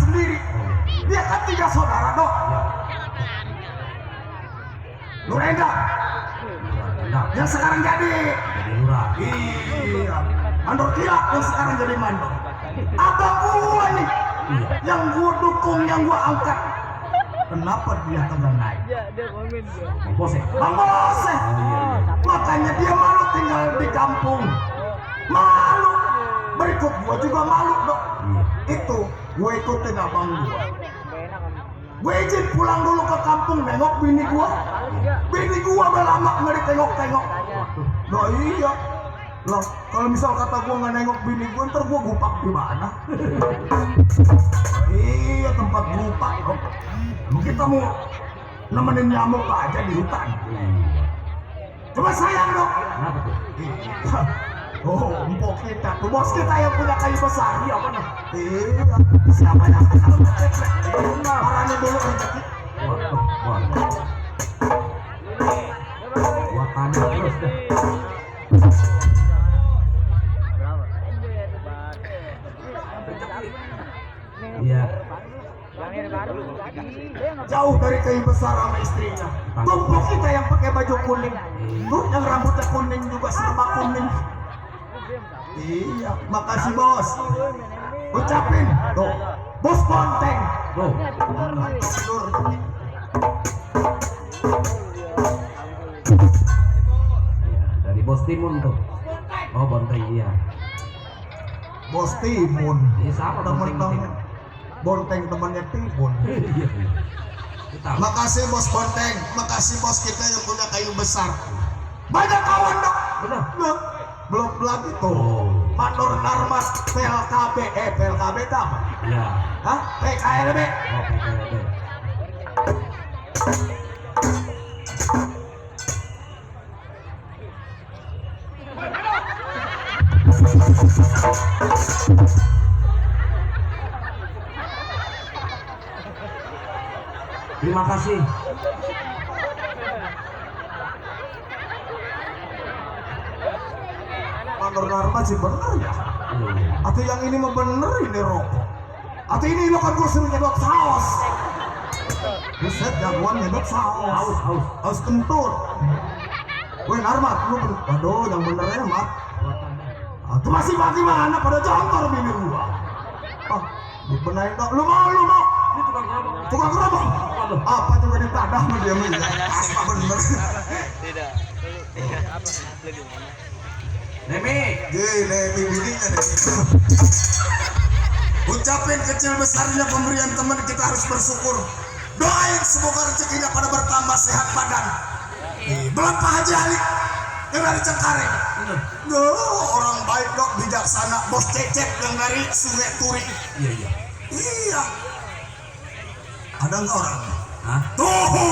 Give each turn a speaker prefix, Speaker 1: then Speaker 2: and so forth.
Speaker 1: sendiri. Dia kan 3 saudara dok. Nurenda yang sekarang jadi
Speaker 2: lurah.
Speaker 1: iya, mandor Tiak yang sekarang jadi mandor. Abang gua nih yang gua dukung, yang gua angkat. Kenapa dia kagak naik?
Speaker 2: Bang Bose.
Speaker 1: Bang Bose. Makanya dia malu tinggal di kampung. Malu. Berikut gua juga malu dok. Itu gua ikutin abang gua. Gue izin pulang dulu ke kampung nengok bini gua. Bini gua udah lama nggak ditengok-tengok. Nah iya. Loh, kalau misal kata gua nggak nengok bini gua, ntar gua gupak di mana? Iya, tempat gupak dok. Kita mau nemenin nyamuk aja di hutan. Cuma sayang dok.
Speaker 2: Kenapa tuh?
Speaker 1: Oh, empok kita, tuh bos kita yang punya kayu besar. Iya benar. Iya. Siapa yang kenal ceplek? Orangnya dulu rezeki.
Speaker 2: Wah. Wah tanya terus deh. Iya.
Speaker 1: Jauh dari kayu besar sama istrinya. Tumpuk kita yang pakai baju kuning. Tuh yang rambutnya kuning juga serba kuning. Iya, makasih bos. Ucapin, tuh, bos Bonteng.
Speaker 2: Tuh. Dari Bos Timun tuh. Oh, Bonteng iya.
Speaker 1: Bos Timun.
Speaker 2: Iya sama
Speaker 1: Temen-temen. Bonteng temannya Timun.
Speaker 2: Iya. Kita.
Speaker 1: Makasih bos Bonteng, makasih bos kita yang punya kayu besar. Banyak kawan dok.
Speaker 2: Benar.
Speaker 1: Nah, belum lagi tuh.
Speaker 2: Oh.
Speaker 1: Mandor Narmas PLKB, PLKB itu apa?
Speaker 2: Iya.
Speaker 1: Hah? PKLB.
Speaker 2: Oh, PKLB. Terima kasih.
Speaker 1: Mandor Narmas sih bener ya. Atau yang ini mah bener ini rokok. Atau ini lo kan gue suruh nyedot saus. Buset jagoan nyedot saus. Saus kentut. Weh Narmat, lu aduh yang benernya mat. Itu masih bagaimana pada jontor bini gua. Ah, dibenahin dok. Lu mau.
Speaker 2: Ini tukang
Speaker 1: Tukang gerobak. Apa juga ditadah sama dia mah. Apa bener.
Speaker 3: Tidak. Apa? Lagi mana?
Speaker 2: Nemi.
Speaker 1: Gile bininya deh. Ucapin kecil besarnya pemberian teman kita harus bersyukur. Doain semoga rezekinya pada bertambah sehat badan. Belum Pak Haji Ali yang dari Cengkareng. Orang baik dok, bijaksana. Bos Cecep yang dari Sungai Turi.
Speaker 2: Iya.
Speaker 1: Iya. Ada nggak orang?
Speaker 2: Hah?
Speaker 1: Tuh.